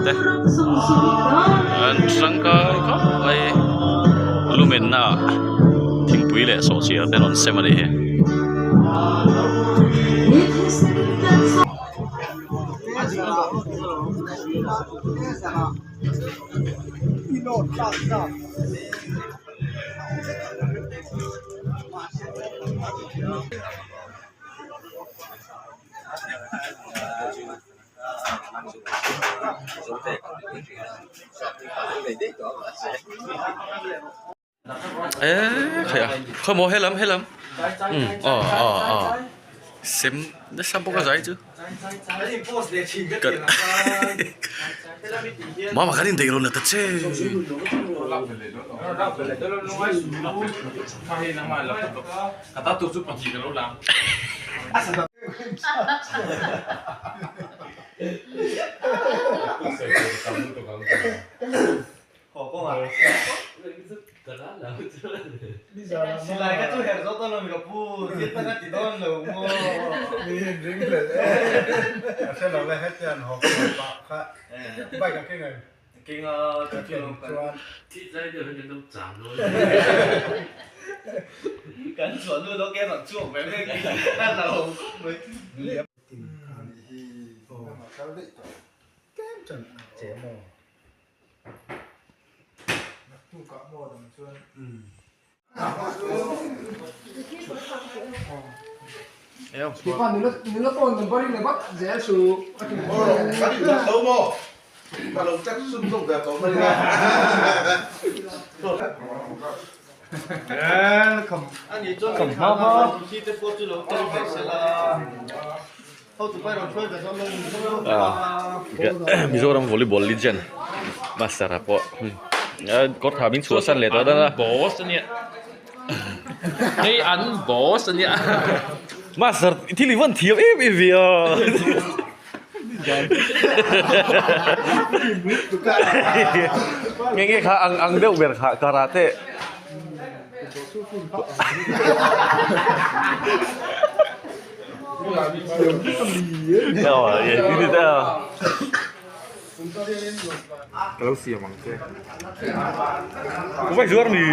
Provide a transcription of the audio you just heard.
te an tangkai khawp mai lumen naah thingpui leh sawhchiar te an rawn sem a nih hi. Eee khai a khawmaw helam helam umm aw aw aw sem nasa bawk a zai chu mama kan indaih rawn la ta che. Mizoram volleyball legend master a pawh kawr tha min chhuah san leh tawh dawn a boss a nia hei an boss a nia master thil i van thiam em em ve a nge nge kha ang ang deuh ber kha karate Ka lo siam ang che. Ka vai zuar mi.